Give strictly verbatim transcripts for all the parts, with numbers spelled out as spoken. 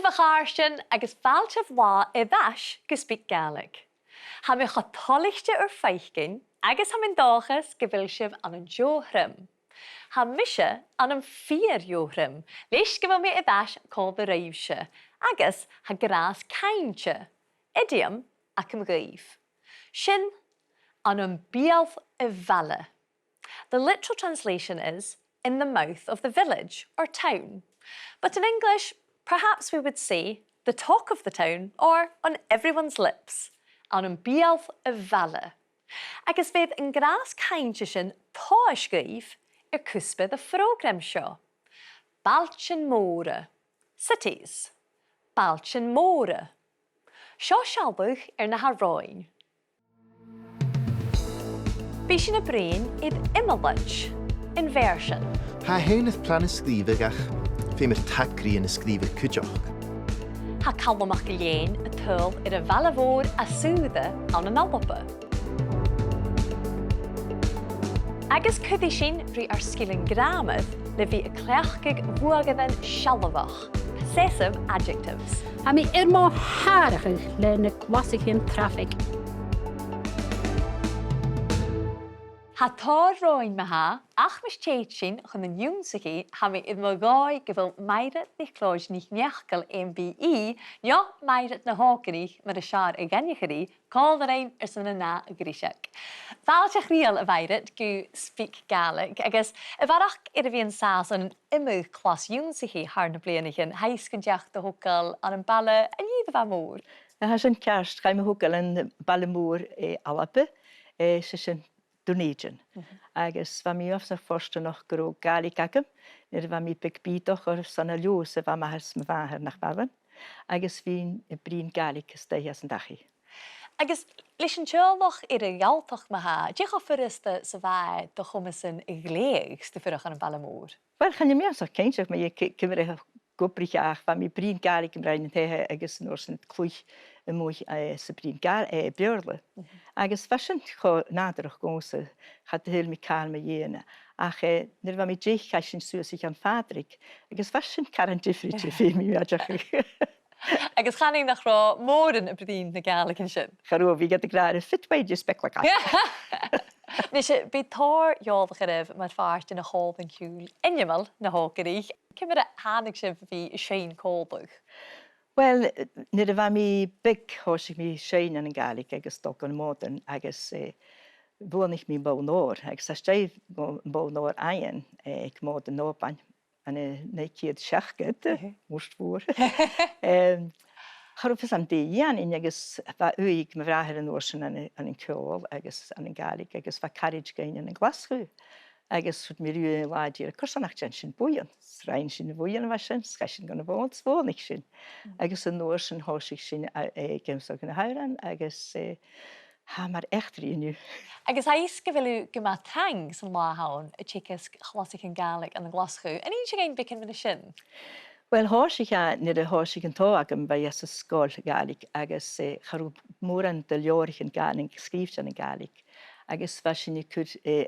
mo chàirdean, agus fàilte bhlàth air ais gu SpeakGaelic. Tha mi cho toilichte ur faicinn agus tha mi an dòchas gu bheil sibh ann an deagh thriom. Tha mise ann am fìor dheagh thriom, leis gu bheil mi air ais còmhla ribhse, agus tha gràs-cainnte, idiom, agam dhuibh. Sin, ann am beul a' bhaile. The literal translation is in the mouth of the village or town. But in English, perhaps we would say the talk of the town or on everyone's lips, ann am beul a' bhaile. Agus bheir an gràs-cainnte sin tomhas dhuibh air cuspair a' phrògraim seo. Bailtean mòra. Cities. Bailtean mòra. Seo sealladh air na tha romhainn. Bidh sinn a' bruidhinn air iomlaid, inversion. Tha e fhèin air planadh sgrìobhadh ach feumar tagraidhean a sgrìobhadh cuideachd. Tha Calum MacIlleathain a' tadhal air a' bhaile mhòr as ùire ann an Alba. Agus cuiridh sinn ri ar sgilean gràmair le bhith a' cleachdadh bhuadhairean sealbhach, possessive adjectives. Tha mi air mo shàrachadh le na glasaichean trafaig. Tha tòrr romhainn ma-thà, ach mus tèid sinn chun an ionnsachaidh, tha mi air mo dhòigh gu bheil Mairead NicLeòid NicNeacail M B E, no Mairead na h-Òganaich mar as fheàrr a dh'aithnichear i, còmhla rinn airson an ath ghreiseag. Fàilte chridheil, a Mhairead, gu SpeakGaelic, agus a bharrachd air a bhith an sàs ann an iomadh clas ionnsachaidh thar nam bliadhnaichean, tha fhios gun deach do thogail ann am baile an Ìre Mhath Mhòir. Tha sin ceart, chaidh mo thogail ann am baile mòr, eh, Alba, eh, 's e sin Dùn Èideann. Mhm. Agus bha mi uabhasach fortanach gun robh Gàidhlig agam nuair a bha mi beag bìodach, oir 's ann à Leòdhas a bha m' athair 's mo mhàthair, nach b' àbhainn, agus bhithinn a' bruidhinn Gàidhlig a-staigh anns an dachaigh. Agus leis an teaghlach air a' Ghalltachd ma-thà, dè cho furasta 's a bha e do chomasan a ghlèidheadh 's tu a' fuireach ann am baile mòr? Uill, chan eil mi uabhasach cinnteach mu dheidhinn ci-, ciamar a chuir mi gu brìgh, ach bha mi a' bruidhinn Gàidhlig am broinn an taighe agus an uair sin a' cluich a-muigh, eh, 's a' bruidhinn Gà-, eh, Beurla. Mhm. Agus bha sin cho nàdarrach dhòmhsa, cha do shaoil mi càil mu dheidhinn. Ach, eh, nuair a bha mi deich, chaidh sinn suas a Cheann Phàdraig, agus bha sin caran diofraichte, feumaidh mi aideachadh. Agus chanainn nach robh mòran a' bruidhinn na Gàidhlig an sin. Cha robh, bhiodh iad ag ràdh, "Fit way, just spectacle." Nise, bidh tòrr eòlach oirbh mar phàirt den chòmhlan-ciùil ainmeil, Na h-Òganaich. Ciamar a thàinig sibh a bhith a' seinn còmhla? Uill, nuair a bha mi beag, thòisich mi a' seinn ann an Gàidhlig agus a' dol gu na Mòdan agus, eh, bhuannaich mi am bonn òir, agus às dèidh am bonn òir fhaighinn, eh, aig Mòd an Òbain ann an naoi ceud seachdad, Mhm. Mùirt Mhòr. Em, cha robh fios agam dè dhèanainn agus bha ùidh mo bhràthar an uair sin ann an, ann an ceòl agus ann an Gàidhlig agus bha caraid againn ann an Glaschu. Agus thuirt mi riutha aon là an dèidh air, carson nach dèan sinn buidheann? 'S rinn sinn am buidheann a bha sin, 's chaidh sinn gu na Mòdan, 's bhuannaich sinn. Mhm. Agus an uair sin thòisich sinn a, a, ag ionnsachadh na h-òrain agus, eh, tha e mar eachdraidh an-diugh. Agus tha fhios gu bheil thu gu math trang san latha an-diugh a' teagasg chlasaichean Gàidhlig ann an Glaschu. An inns thu dhuinn beagan mu dheidhinn sin? Uill, thòisich e nuair a thòisich an t-òran agam, bha e anns an sgoil Ghàidhlig, agus, eh, cha robh mòran de leabhraichean Gàidhlig sgrìobhte ann an Gàidhlig. Agus bha sinn a' cur, eh,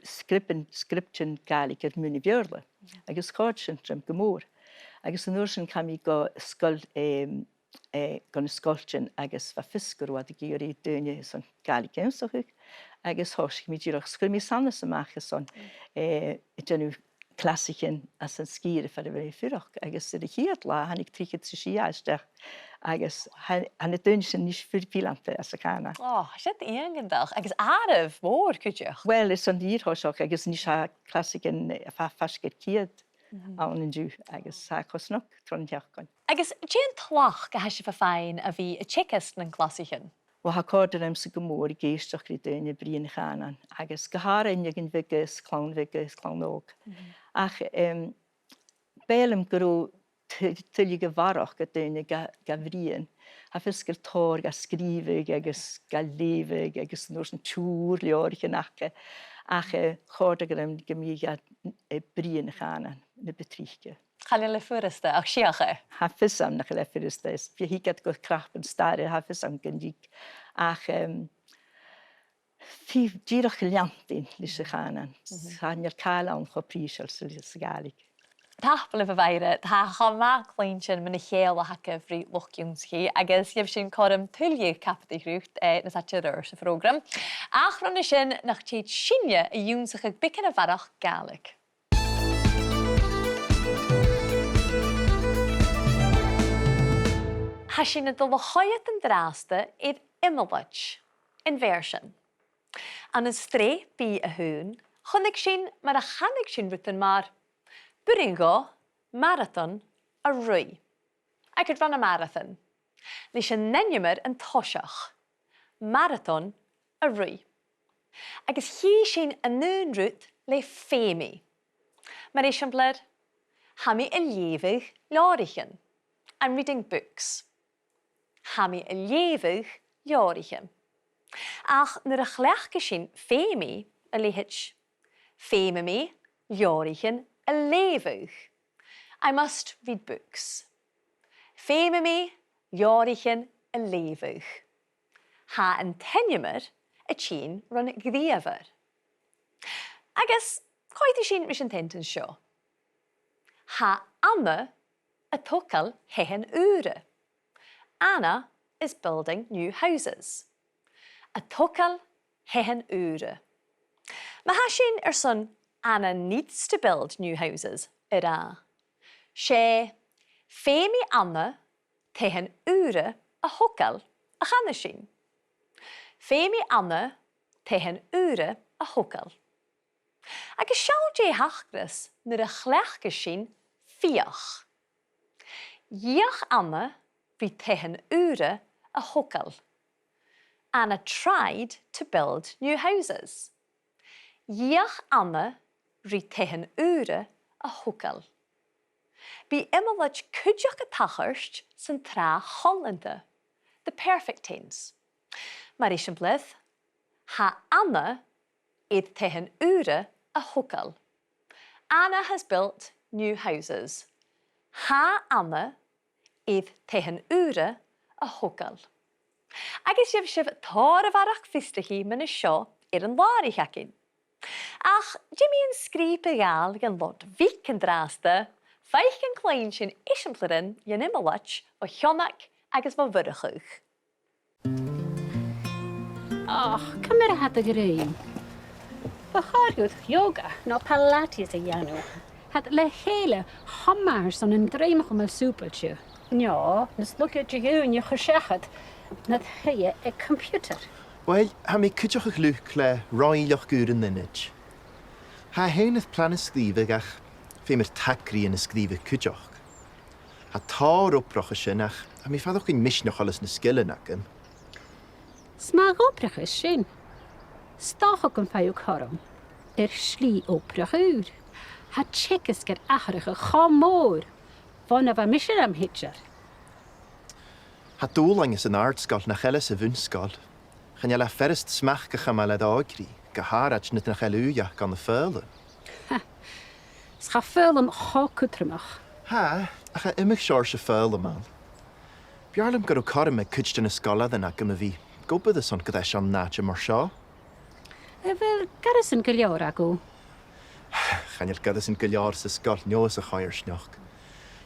sgrìobhan, sgrìobhan Gàidhlig air muin a' Bheurla, agus chòrd sin rium gu mòr. Agus an uair sin chaidh mi gu sgoil, em, eh, gu na sgoiltean agus bha fios gun robh iad ag iarraidh daoine airson Gàidhlig ionnsachadh, agus thòisich mi dìreach, chuir mi sanas a-mach airson, eh, a' dèanamh clasaichean anns an sgìre far a bheil mi a' fuireach, agus air a' chiad latha thàinig trithead 's a sia a-steach, agus tha, tha na daoine sin a-nis fir-, fileanta anns a' chànan. Ò, tha sin iongantach, agus àireamh mòr cuideachd. Uill, airson fhìor thoiseach, agus a-nis tha clasaichean, eh, fa-, faisg air ceud ann an-diugh agus tha e cosnadh tron t-seachdain. Agus dè an tlachd a tha sibh a' faighinn a bhith a' teagasg nan clasaichean? Uill, tha e a' còrdadh riumsa gu mòr ag èisteachd ri daoine a' bruidhinn a' chànan, agus gu h-àraidh uinneagan bheaga is clann bheaga is clann òg. Ach, em, b' fheàrr leam gun robh tu-, tuilleadh a bharrachd air daoine ga, ga bhruidhinn. Tha fios gu bheil tòrr ga sgrìobhadh agus ga leughadh agus an uair sin tùr leabhraichean aca. Ach, eh, chòrdadh e rium gum biodh iad, eh, a' bruidhinn a' chànan na bu trice. Chan eil e furasta, ach 's fhiach e. Tha fios agam nach eil e furasta, is bidh iad gu cnap an staidhre, tha fios agam gun tig. Ach, em, bidh dìreach leantainn leis a' chànan. Chan eil càil ann cho prìseil 's a, 's a' Ghàidhlig. Tapadh leibh, a Mhàiri, tha e cho math cluinntinn mun a' cheangal a th' agaibh ri luchd-ionnsachaidh, agus gheibh sinn cothrom tuilleadh cabadaich riut, eh, nas fhaide air adhart sa phrògram. Ach ron a sin, nach tèid sinne a dh'ionnsachadh beagan a bharrachd Gàidhlig. Tha sinn a' dol a choimhead an-dràsta air iomlaid an fhear sin. Ann an sreath B a h-aon, chunnaic sinn mar a chanadh sinn rudan mar b' urrainn dhomh marathon a ruith. I could run a marathon. Leis an ainmear an toiseach, marathon a ruith. Agus chì sinn an aon rud le feumaidh. Mar eisimpleir, tha mi a' leughadh leabhraichean. I'm reading books. Tha mi a' leughadh leabhraichean. Ach nuair a chleachdas sinn feumaidh a leithid, feumaidh mi leabhraichean a leughadh. I must read books. Feumaidh mi leabhraichean a leughadh. Tha an t-ainmear a' tighinn ron gnìomhair. Agus coimheadaidh sinn ris an t-sentence seo. Tha Anna a' togail taighean ùra. Anna is building new houses. A' togail taighean ùra. Ma tha sinn airson Anna needs to build new houses a ràdh, 's e feumaidh Anna taighean ùra a thogail a chanas sinn. Feumaidh Anna taighean ùra a thogail. Agus seall dè thachras nuair a chleachdas sinn feuch. Dh'fheuch Anna ri taighean ùra a thogail. Anna tried to build new houses. Dh'fheuch Anna ri taighean ùra a thogail. Bidh iomlaid cuideachd a' tachairt san tràth choileanta, the perfect tense. Mar eisimpleir, tha Anna air taighean ùra a thogail. Anna has built new houses. Tha Anna air taighean ùra a thogail. Agus gheibh sibh tòrr a bharrachd fiosrachaidh mu na seo air an làraich againn. Ach, dè mu dheidhinn sgrìob a ghabhail dhan Lot Mhic an-dràsta, faicinn an cluinn sinn eisimpleirean dhen iomlaid bho Sheonag agus bho Mhurchadh. Och, ciamar a tha do dhruim? Bu chòir dhut yoga no Pilates a dhèanamh. Tha iad le chèile cho math airson an druim a chumail sùbailte. No, nas lugha de dhaoine a chur seachad nad shuidhe aig computer. Uill, tha mi a' cuideachadh Luke le roinn luchd-ùr an ionaid. Tha e fhèin air plana sgrìobhadh ach feumar tagraidhean a sgrìobhadh cuideachd. Tha tòrr obrach an sin ach tha mi a' faireachdainn misneachail anns na sgilean agam. 'S math obrach a tha sin. 'S dòcha gum faigh thu cothrom air slighe obrach ùr. Tha teagasg air atharrachadh cho mòr bhon a bha mise nam thidsear. Tha dùbhlain anns an àrd-sgoil nach eil anns a' bhun-sgoil. Chan eil e furasta smachd a chumail air òigridh, gu h-àraid nuair nach eil ùidh aca ann am foghlam. Ha! 'S cha foghlam cho cudromach. Tha, ach tha iomadh seòrsa foghlam ann. B' fheàrr leam gun robh cothrom aig cuid de na sgoilearan agam a bhith ag obair airson greis ann an àite mar seo. A bheil goireasan gu leòr agaibh? Chan eil goireasan gu leòr sa sgoil no sa choimhearsnachd.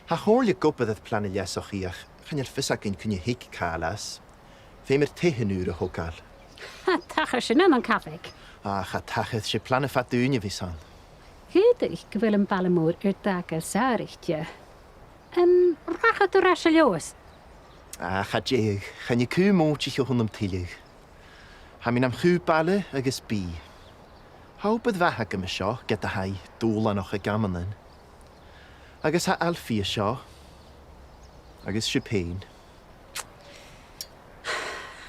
Tha a' chomhairle ag obair air plana leasachaidh ach chan eil fios againn cuin a thig càil às. Feumar taighean ùra a thogail. Tha, thachair sin ann an cabhaig. Ach tha, thachair, 's e plana fad ùine a bhios ann. Dh'fhaodadh gu bheil am baile mòr air dàgail sàraichte. An rachadh tu air ais a Leòdhas? Ach, cha dèidheadh, chan eil cù mòintich o chionn nam tuilleadh. Tha mi nam chù baile agus bidh. Tha obair mhath agam an seo, ged a tha i dùbhlanach aig amannan. Agus tha Alfie an seo. Agus sibh fhèin.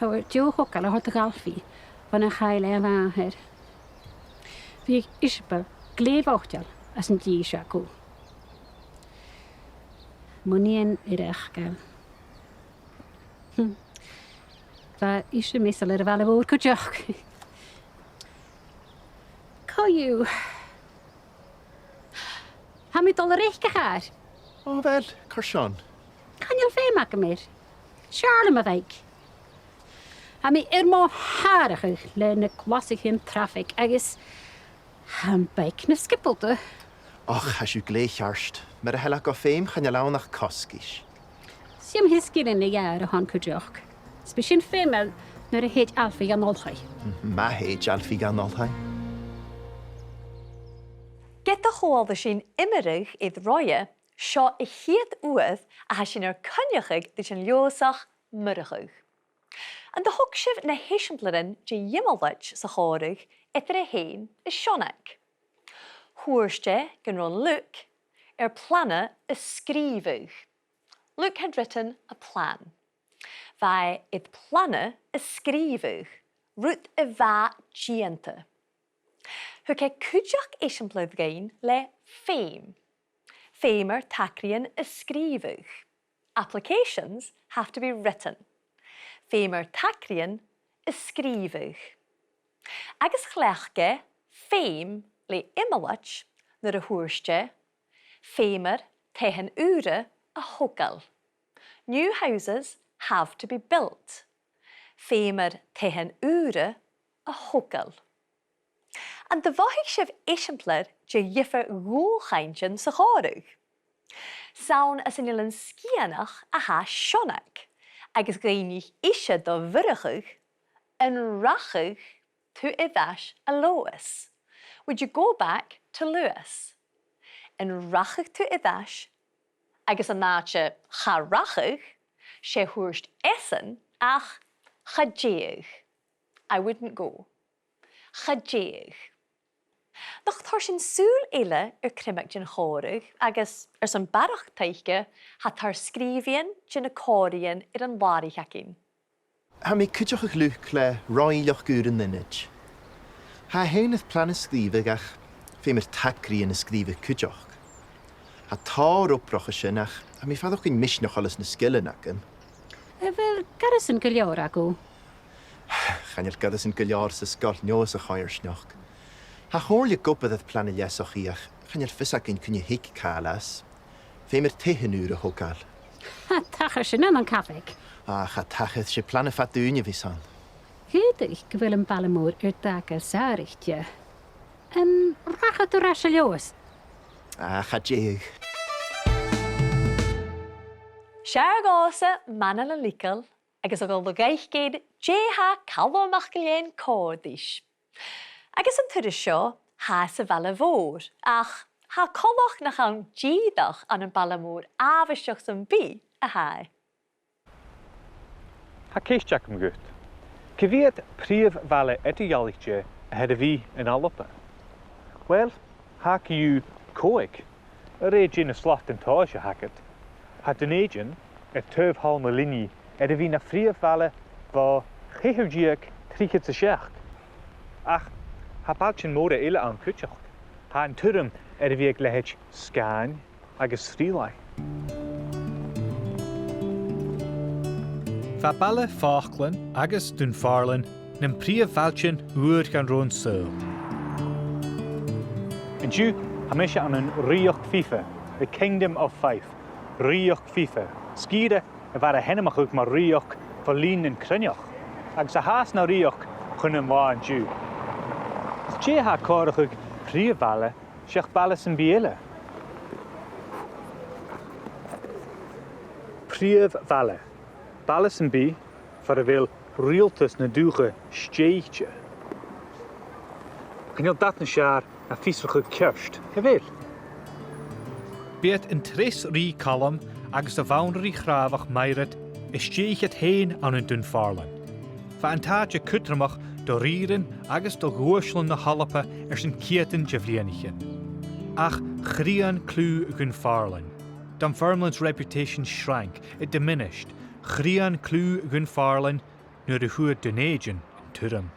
Tha thu air deagh thogail a thoirt do dh'Alfie bhon a chaill e a mhàthair. Bhiodh Iseabail glè mhoiteil às an dithis agaibh. Mo nighean air fhàgail. Hm. Bha ise measail air a' bhaile mhòr cuideachd. Co-dhiù. Tha mi a' dol a reic, a chàr. O, uill, carson? Chan eil feum agam air. 'S fheàrr leam a' bhaic. Tha mi air mo shàrachadh le na glasaichean trafaig agus tha am baic na sgiobalta. Och, tha sibh glè cheart. Mura h-eil e gu feum, chan eil ann ach cosgais. 'S iomadh sgil a th' ann cuideachd. 'S bidh sin feumail nuair a thèid Alfie dhan oilthigh. Ma thèid Alfie dhan oilthigh. Ged a chuala sinn iomradh air Roya, seo a' chiad uair a tha sinn air coinneachadh ris an Leòdhasach Murchadh. An do thog sibh na h-eisimpleirean de dh'imilt sa chòmhradh eadar e fhèin is Seonag? Thuirt e gun robh Luke air plana a sgrìobhadh. Luke had written a plan. Bha e air plana a sgrìobhadh, rud a bha dèanta. Thug e cuideachd eisimpleir dhuinn le feum. Feumar tagraidhean a sgrìobhadh. Applications have to be written. Feumar tagraidhean a sgrìobhadh. Agus chleachd e feum le iomlaid nuair a thuirt e, feumar taighean ùra a thogail. New houses have to be built. Feumar taighean ùra a thogail. An do mhothaich sibh eisimpleir de dhiofar dhualchainntean sa chòmhradh? 'S ann às an Eilean Sgitheanach a tha Seonag, agus dh'fhaighnich ise do Mhurchadh, an rachadh tu air ais a Leòdhas? Would you go back to Lewis? An rachadh tu air ais? Agus an àite cha rachadh, 's e a thuirt esan, ach cha dèadh. I wouldn't go. Cha dèadh. Nach toir sinn sùil eile air criomag den chòmhradh agus airson barrachd taice, tha tar-sgrìobhaidhean de na còmhraidhean air an làraich againn. Tha mi a' cuideachadh Luke le roiligeadh ùr an ionaid. Tha e fhèin air plana a sgrìobhadh ach feumar tagraidhean a sgrìobhadh cuideachd. Tha tòrr obrach an sin ach tha mi a' faireachdainn misneachail às na sgilean agam. A bheil goireasan gu leòr agaibh? Chan eil goireasan gu leòr sa sgoil no sa choimhearsnachd. Tha a' chomhairle ag obair air plana leasachaidh ach chan eil fios againn cuin a thig càil às. Feumar taighean ùra a thogail. Tha, thachair sin ann an cabhaig. Ach tha, thachair, 's e plana fad ùine a bhios ann. Dh'fhaodadh gu bheil am baile mòr air dagail sàraichte. An rachadh tu air ais a Leòdhas? Ach cha dèadh. 'S fheàrr dhòmhsa m' anail a leigeil agus a dhol a dh'fhaicinn dè tha Calum MacIlleathain còir ris. Agus an turas seo, tha e sa bhaile mhòr, ach tha e coltach nach ann dìreach ann am baile mòr àbhaisteach sam bith a tha e. Tha ceist agam dhut. Cia mheud prìomh bhaile eadar-dhealaichte a th' air a bhith ann an Alba? Uill, tha co-dhiù còig, a rèir dè na slatan tomhais a th' agad. Tha Dùn Èideann, air taobh thall na linne, air a bhith na phrìomh bhaile bho cheithir deug trithead 's a seachd. Ach tha bailtean mòra eile ann cuideachd. Tha an t-Urram air a bhith aig leithid Sgàin agus Sruighlea. Bha Baile Fàclainn agus Dùn Phàrlain nam prìomh bhailtean uair dhan robh an saoghal. An-diugh, tha mise ann an Rìoghachd Fife, the Kingdom of Fife, Rìoghachd Fife, sgìre a bha air a h-ainmeachadh mar rìoghachd bho linn nan Cruithneachd, agus a tha sna rìoghachd chun an latha an-diugh. Ach dè tha a' còrdadh prìomh bhaile seach baile sam bith eile? Prìomh bhaile. Baile sam bith far a bheil riaghaltas na dùthcha stèidhichte. Chan eil dad nas fheàrr na fiosrachadh ceart, a bheil? B' iad an treas rìgh Chaluim agus a' bhanrigh chràbhach Mairead a stèidhich iad fhèin ann an Dùn Phàrlain. Bha an t-àite cudromach do rìghrean agus do dh'uaislean na h-Alba airson ceudan de bhliadhnaichean. Ach chrian cliù Dhùn Phàrlain. Dunfermline's reputation shrank, it diminished. Chrian cliù Dhùn Phàrlain nuair a fhuair Dùn Èideann an t-urram.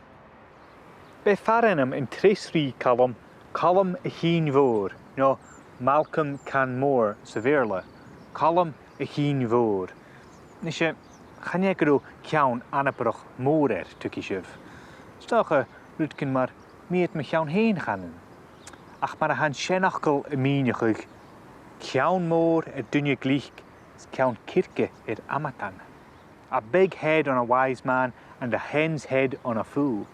B' e far-ainm an treas rìgh Chaluim, Calum a' Chinn Mhòir, no Malcolm Canmore sa Bheurla, Calum a' Chinn Mhòir. Nise, chan e gun robh ceann anabarrach mòr air, tuigidh sibh. 'S dòcha rudeigin mar miad mo cheann fhèin, chanainn. Ach mar a tha an seanfhacal a' mìneachadh, ceann mòr air duine glic, 's ceann circe air amadan. A big head on a wise man and a hen's head on a fool.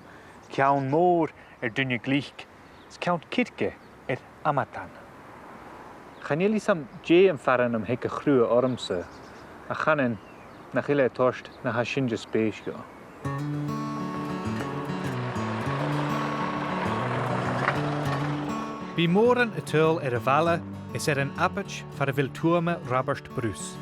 Ceann mòr air duine glic, 's ceann circe air amadan. Chan eil fhios agam dè am fear a thig a chruaidh ormsa, ach chanainn nach eil e a' toirt na tha sin de spèis dhomh. Bidh mòran a' tadhal air a' bhaile is air an abaid far a bheil tuama Robert Bruce.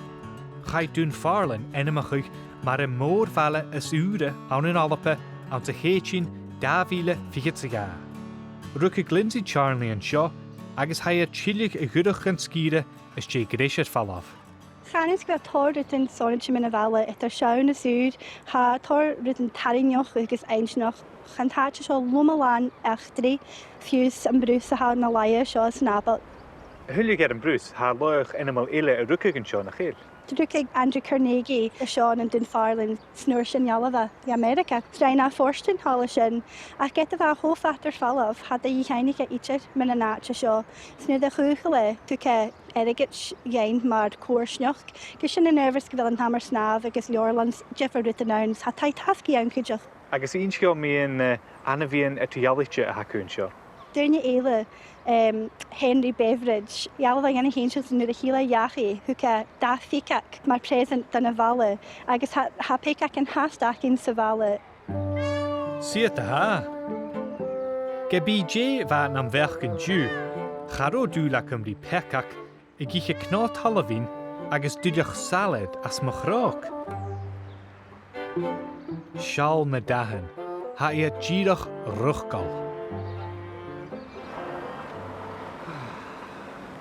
Chaidh Dùn Phàrlain ainmeachadh mar am mòr-bhaile as ùire ann an Alba anns a' Chèitean dà mhìle fichead 's a dhà. Rugadh Lindsay Charnley an seo agus tha e air tilleadh a dh'fhuireach dhan sgìre às dèidh greis air falbh. Chanainn-sa gu bheil tòrr rudan sònraichte mun a' bhaile, eadar seann is ùr, tha tòrr rudan tarraingeach agus inntinneach. Tha an t-àite seo loma-làn eachdraidh, fiù 's am Bruce a tha na laighe seo san Abaill. A thuilleadh air am Bruce, tha laoch ainmeil eile a rugadh an seo, nach eil? Rugadh Andrew Carnegie an seo ann an Dùn Phàrlain, 's an uair sin dhealbh e gu Ameireaga. 'S rinn e fortan thall an sin, ach ged a bha e cho fada air falbh, cha do dhìochuimhnich e idir mun an àite seo. 'S nuair a chaochail e, thug e airgead dhuinn mar coimhearsnachd. Agus sin an adhbhar 's gu bheil an t-àm air snàmh agus leabharlann 's diofar rudan ann, 's tha taigh-tasgaidh ann cuideachd. Agus innsibh dhomh mu, eh, ainmhidhean eadar-dhealaichte a th' agaibh an seo. Duine eile, em, Henry Beveridge, dhealbh e dhan a h-aon sin, 's nuair a thill e dhachaigh, thug e dà phìceag mar phreusant dhan a' bhaile, agus tha, tha pìceagan fhathast againn sa bhaile. Siud a tha. Ge bith dè bha nam bheachd an-diugh, cha robh dùil agam ri pìceag ag ithe cnò-talmhainn agus duilleach salaid às mo chròg. Seall na dathan, tha iad dìreach riochdail.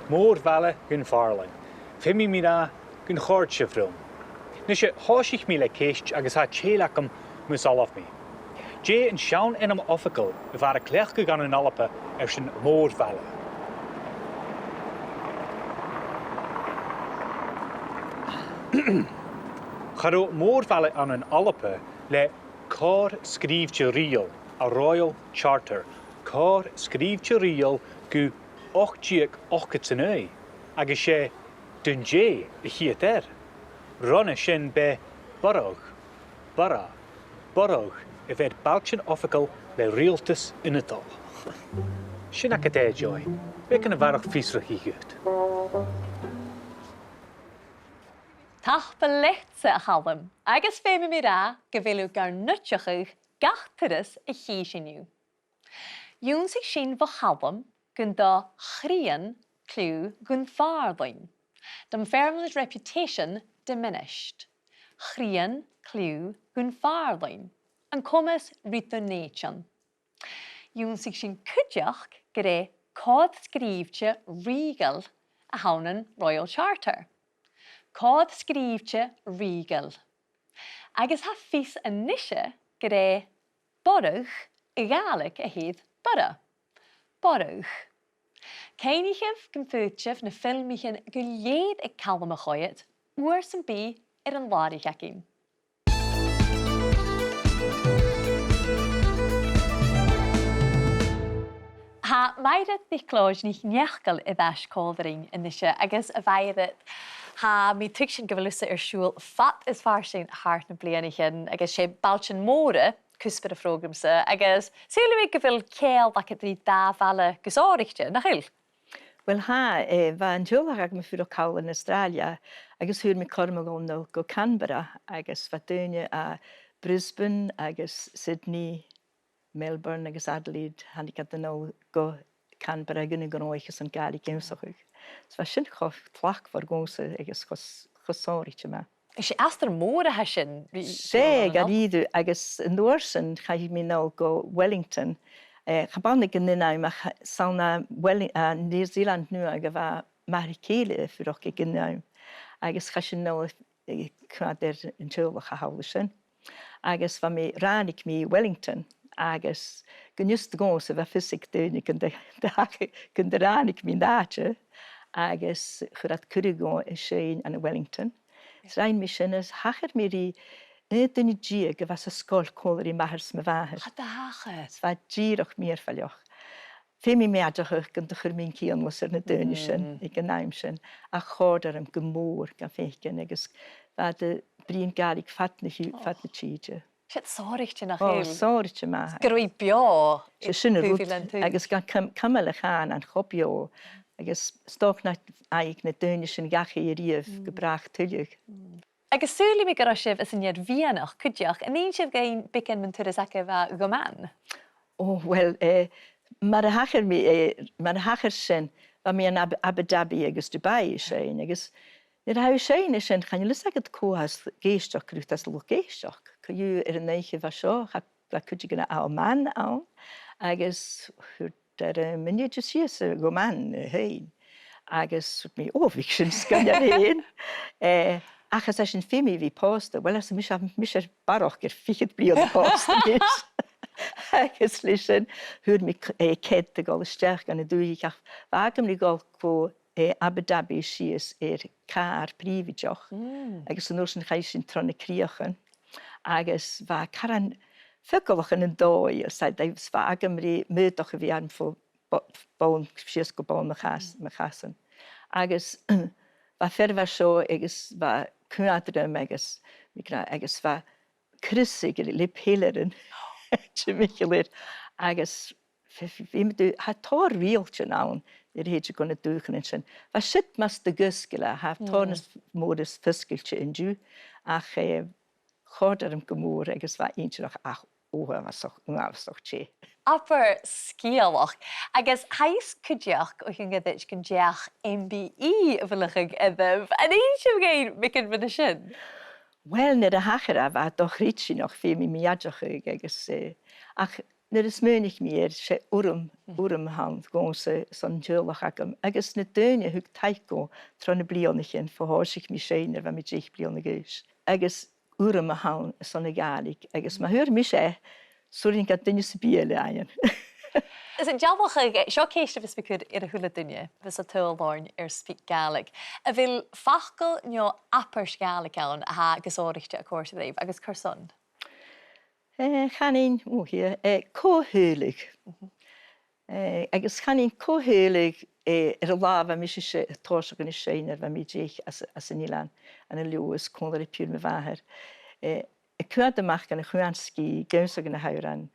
Mòr-bhaile Dhùn Phàrlain. Feumaidh mi ràdh gun chòrd sibh rium. Nise, thòisich mi le ceist agus tha tèile agam mus fhalbh mi. Dè an seann ainm oifigeil a bha air a cleachdadh ann an Alba airson mòr-bhaile? Cha robh mòr-bhaile ann an Alba le còir sgrìobhte rìoghail, a Royal Charter, còir sgrìobhte rìoghail gu ochd deug ochdad 's a naoi, agus 's e Dùn Dè a' chiad fhear. Roimhe sin b' e Burgh, Burra, Burgh a bh' air bailtean oifigeil le riaghaltas ionadail. Sin agad e, Joy. Beagan a bharrachd fiosrachaidh dhut. Tapadh leatsa, a Chaluim, agus feumaidh mi ràdh gu bheil thu gar n-oideachadh gach turas a chì sinn thu. Dh'ionnsaich sinn bho Chaluim gun do chrian cliù Dhùn Phàrlain. Dunfermline's reputation diminished. Chrian cliù Dhùn Phàrlain. An comas ri Dùn Èideann. Dh'ionnsaich sinn cuideachd gur e còir sgrìobhte rìoghail a th' ann an Royal Charter. Còir sgrìobhte rìoghail. Agus tha fios a-nise gur e Burgh a' Ghàidhlig a th' air Burra. Burgh. Cuimhnichibh gum faod sibh na filmichean gu lèir aig Calum a choimhead uair sam bith air an làraich againn. Tha Mairead NicLeòid NicNeacail air ais còmhla rinn a-nise, agus a Mhairead, tha mi a' tuigsinn gu bheil thusa air siubhal fad is farsaing thar nam bliadhnaichean, agus 's e bailtean mòra cuspair a' phrògram-sa, agus saoilidh mi gu bheil ceangal agad ri dà bhaile gu sònraichte, nach eil? Uill, tha, eh, bha an teaghlach agam a' fuireach thall ann an Astràilia, agus fhuair mi cothrom a dhol a-null gu Canberra, agus bha daoine à Brisbane agus Sydney, Melbourne agus Adelaide, thàinig iad a-null gu Canberra gun a' ghnothaich airson Gàidhlig ionnsachadh. Is bha sin cho tlachdmhor dhòmhsa agus cho s-, cho sònraichte math. Is e astar mòr a tha sin, ri-, 'S e, ri-, gu dearbh, agus an uair sin chaidh mi a-null gu Wellington. Eh, cha b' ann aig an aon àm ach 's ann à Welli-, à New Zealand Nuadh a bha m' athair-chèile a' fuireach aig an àm. Agus chaidh sinn a-null, eh, coimhead air an teaghlach a tha thall an sin. Agus bha mi, ràinig mi Wellington, agus gun fhios dhòmhsa bha fios aig daoine gun do, do, gun do ràinig mi an t-àite, agus chuir iad cuireadh dhomh a' seinn ann an Wellington. Is rinn mi sin, is thachair mi ri aon duine deug a bha san sgoil còmhla ri m' athair 's mo mhàthair. Cha do thachair. Is bha e dìreach mìorbhaileach. Feumaidh mi aideachadh gun do chuir mi an cianalas air na daoine sin aig an àm sin, ach chòrd e rium gu mòr gan faicinn, agus bha iad a' bruidhinn Gàidhlig fad na h-ù-, fad na tìde. 'S e sònraichte, nach eil? Ò, sònraichte math. Gun robh i beò. 'S e sin an rud, agus gan cum-, cumail a' chànain cho beò, Agus 's dòcha nach fhaigheadh na daoine sin dhachaigh a-riamh gu bràth tuilleadh. Agus saoilidh mi gun robh sibh anns an fheadhainn cuideachd. An inns sibh dhuinn beagan mun turas agaibh a Ghuam? Ò, uill, eh, mar a thachair mi, eh, mar a thachair sin, bha mi ann an Ab-, Abu Dhabi agus Dubai a' seinn, agus nuair a tha thu a' seinn an sin, chan eil fhios agad cò tha ag èisteachd riut anns an luchd-èisteachd. Co-dhiù air an oidhche a bha seo, cha, bha cuideigin à Oman ann, agus thuirt e rium, "An inns thu sìos a Ghuam fhèin?" Agus thuirt mi, "Ò, bhiodh sin sgoinneil fhèin." Eh, ach ars esan, "Feumaidh mi a bhith pòsta." Uill, arsa mise, "Mise air barrachd air fichead bliadhna pòsta a-nis." Agus leis sin, fhuair mi c-, eh, cead a dhol a-steach dhan an dùthaich, ach bha agam ri dhol gu, eh, Abu Dhabi sìos air càr prìobhaideach. Agus an uair sin chaidh sinn tro na crìochan. Agus bha caran faiceallach ann an dòigh, is e, agus bha agam ri m' aodach a bhith orm bho bo-, bonn, sìos gu bonn mo chas-, mo chasan. Agus bha fear a bha seo agus bha cunnart orm agus mi gnà-, agus bha crios aige le peilearan timcheall air. Agus bha, bha, bha mi dol, tha tòrr riaghailtean ann nuair a thèid thu gu na dùthchannan sin. Bha siud mas do dh'fhosgail e, tha tòrr nas motha is fosgailte an-diugh. Ach, eh, chòrd e rium gu mòr agus bha e inntinneach ach uabhasach, uabhasach teth. Abair sgeulachd. Agus tha fhios cuideachd o chionn ghoirid gun deach M B E a bhuileachadh oirbh. An inns sibh dhuinn beagan mu dheidhinn sin? Uill, nuair a thachair e, bha e do-chreidsinn, ach feumaidh mi aideachadh agus, eh, ach nuair a smaoinich mi air, 's e urram, urram a th' ann dhòmhsa 's an teaghlach agam. Agus na daoine a thug taic dhomh tro na bliadhnaichean bho thòisich mi seinn nuair a bha mi deich bliadhna a dh'aois. Agus urram a th' ann airson na Gàidhlig, agus ma fhuair mise e, 's urrainn do dhuine sam bith eile fhaighinn. Is an dealachadh, eh, seo ceist a bhios mi a' cur air a h-uile duine a bhios a' tadhal oirnn air SpeakGaelic. A bheil facal no abairt Ghàidhlig ann a tha gu sònraichte a' còrdadh ribh, agus carson? Eh, chanainn, ò, thig, eh, co-theaghlach. Eh, agus chanainn co-theaghlach, eh, air an latha a bha mise a' se-, a' tòiseachadh a' seinn nuair a bha mi deich anns, anns an eilean, ann an Leòdhas, còmhla ri piuthar mo mhàthar. Eh, a' coimhead a-mach dhan a' chuan sgìth, ag ionnsachadh na h-òrain,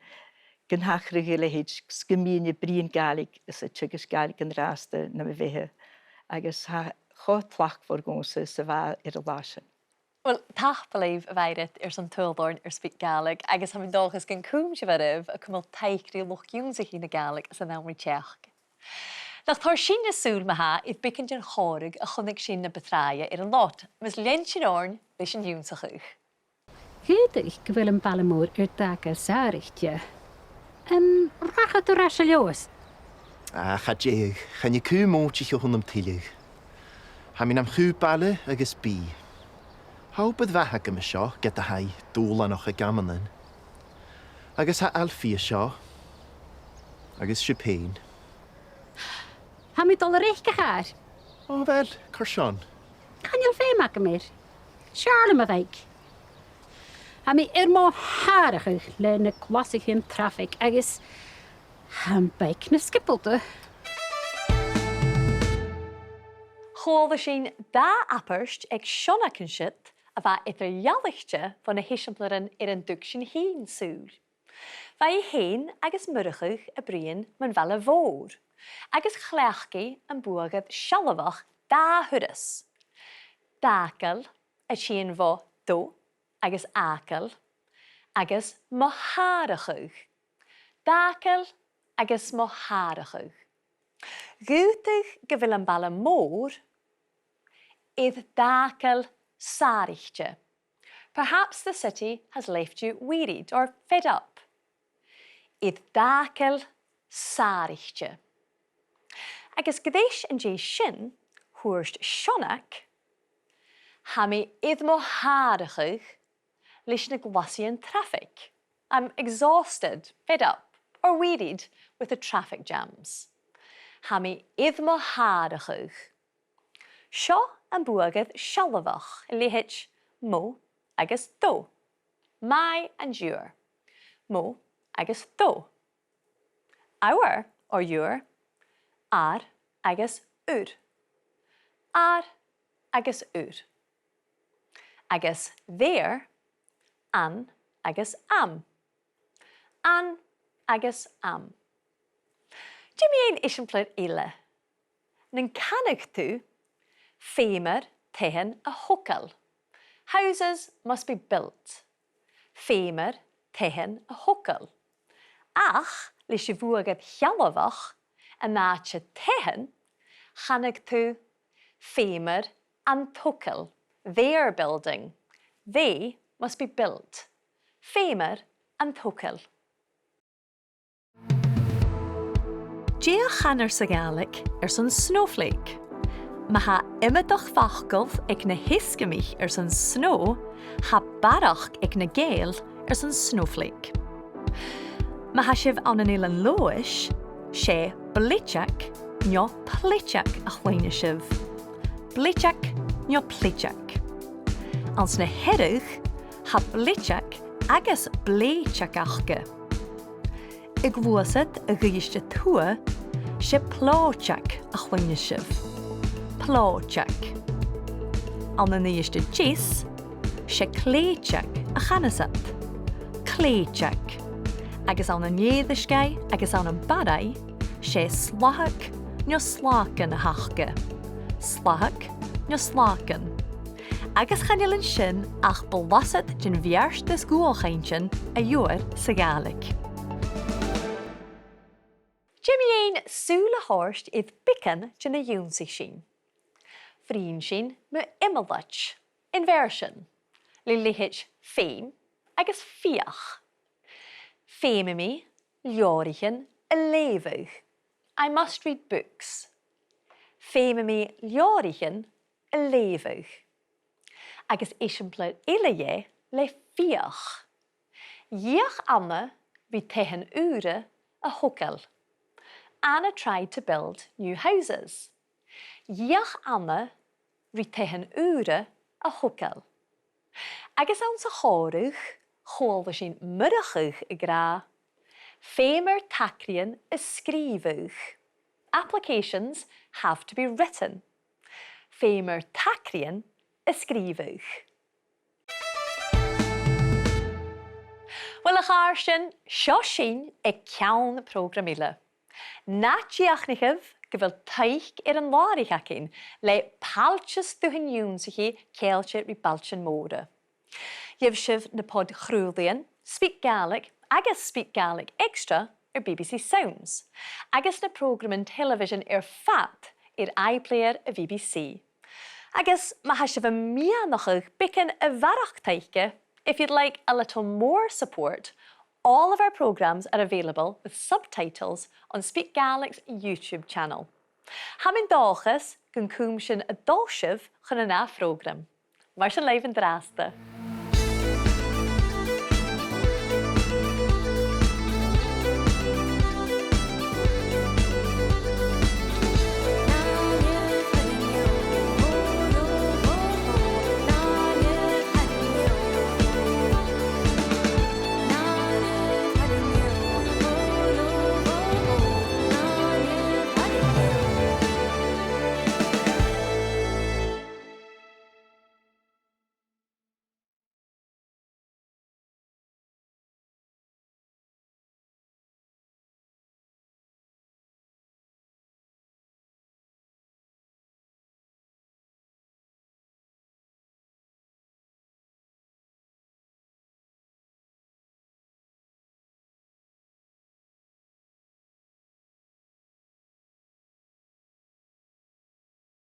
gun tachradh a leithid, 's gum bithinn a' bruidhinn Gàidhlig, is a' teagasg Gàidhlig an-dràsta nam bheatha. Agus tha e cho tlachdmhor dhòmhsa 's a bha e air an latha sin. Uill, tapadh leibh, a Mhairead, airson tadhal oirnn air SpeakGaelic, agus tha mi an dòchas gun cùm sibh oirbh a' cumail taic ri luchd-ionnsachaidh na Gàidhlig san àm ri teachd. Nach toir sinne sùil ma-thà air beagan den chòmhradh a chunnaic sinn na bu tràithe air an lot, mus lean sinn oirnn leis an ionnsachadh. Dh'fhaodadh gu bheil am baile mòr air dàchail sàraichte. An rachaidh tu air ais a Leòdhas? Ah, cha dèidheadh, chan eil cù mòintich o chionn nam tuilleadh. Tha mi nam chù baile agus bìdh. Tha obair mhath agam an seo, ged a tha i dùbhlanach aig amannan. Agus tha Alfie an seo. Agus sibh fhèin. Tha mi a' dol a reic a' chàr. Ò, uill, carson? Chan eil feum agam air. 'S fheàrr leam a' bhaic. Tha mi air mo shàrachadh le na glasaichean trafaig agus tha am baic na sgiobalta. Chuala sinn dà abairt aig Seonag an siud a bha eadar-dhealaichte bho na h-eisimpleirean air an tug sinn fhìn sùil. Bha i fhèin agus Murchadh a' bruidhinn mun bhaile mhòr, agus chleachd i am buadhair sealbhach dà thuras. Dàchail, a' tighinn bho do agus fhàgail, agus mo shàrachadh. Dàchail agus mo shàrachadh. Dh'fhaodadh gu bheil am baile mòr air dàchail sàraichte. Perhaps the city has left you wearied or fed up. Air dàchail sàraichte. Agus greis an dèidh sin, thuirt Seonag, tha mi air mo shàrachadh leis na glasaidhean trafaig. I'm exhausted, fed up, or wearied with the traffic jams. Tha mi air mo shàrachadh. Seo am buadhair sealbhach a leithid mo agus do. My and your. Mo agus do. Our or your. Ar agus ur. Ar agus ur. Agus their, an agus am. An agus am. Dèanamaid eisimpleir eile. Nan canadh tu, feumar taighean a thogail. Houses must be built. Feumar taighean a thogail. Ach, leis a' bhuadhair shealbhach, an àite taighean, chanadh tu, feumar an togail. Their building. They must be built. Feumar an togail. Dè a chanar sa Ghàidhlig airson snowflake? Ma tha iomadach facal aig na h-Easgamaich airson snow, tha barrachd aig na Gàidheil airson snowflake. Ma tha sibh ann an Eilean Leòdhais, 's e bleideag no pleideag a chluinneas sibh. Bleideag no pleideag. Anns na Hearadh, tha bleideag agus blèideag aca. A' gluasad a dh'Uibhist a Tuath, 's e plòideag a chluinneas sibh. Plòideag. Ann an Uibhist a Deas, 's e clèideag a chanas iad. Clèideag. Agus ann an Èirisgeigh agus ann am Barraigh, 's e slathag no slàgan a th' aca. Slathag no slàgan. Agus chan eil an sin ach blasad den bheartas dhualchainntean a gheibhear sa Ghàidhlig. Dè mu dheidhinn sùil a thoirt air beagan de na dh'ionnsaich sinn? Bhruidhinn sinn mu iomlaid, inversion, le leithid feum agus feuch. Feumaidh mi leabhraichean a leughadh. I must read books. Feumaidh mi leabhraichean a leughadh. Agus eisimpleir eile dheth le feuch. Dh'fheuch Anna ri taighean ùra a thogail. Anna tried to build new houses. Dh'fheuch Anna ri taighean ùra a thogail. Agus anns a' chòmhradh, chuala sinn Murchadh ag ràdh, feumar tagradhan a sgrìobhadh. Applications have to be written. Feumar tagradhan a sgrìobhadh. Uill, a chàirdean, seo sinn aig ceann prògram eile. Na dìochuimhnichibh gu bheil taic air an làraich againn le pailteas dubhan ionnsachaidh ceangailte ri bailtean mòra. Gheibh sibh na pod-chraolaidhean, SpeakGaelic agus SpeakGaelic Extra air B B C Sounds, agus na prògraman telebhisean air fad air iPlayer a' B B C. Agus ma tha sibh a' miannachadh beagan a bharrachd taice, if you'd like a little more support, all of our programmes are available with subtitles on SpeakGaelic's YouTube channel. Tha mi an dòchas gun cùm sin a' dol sibh chun an ath phrògram. Mar sin leibh an-dràsta.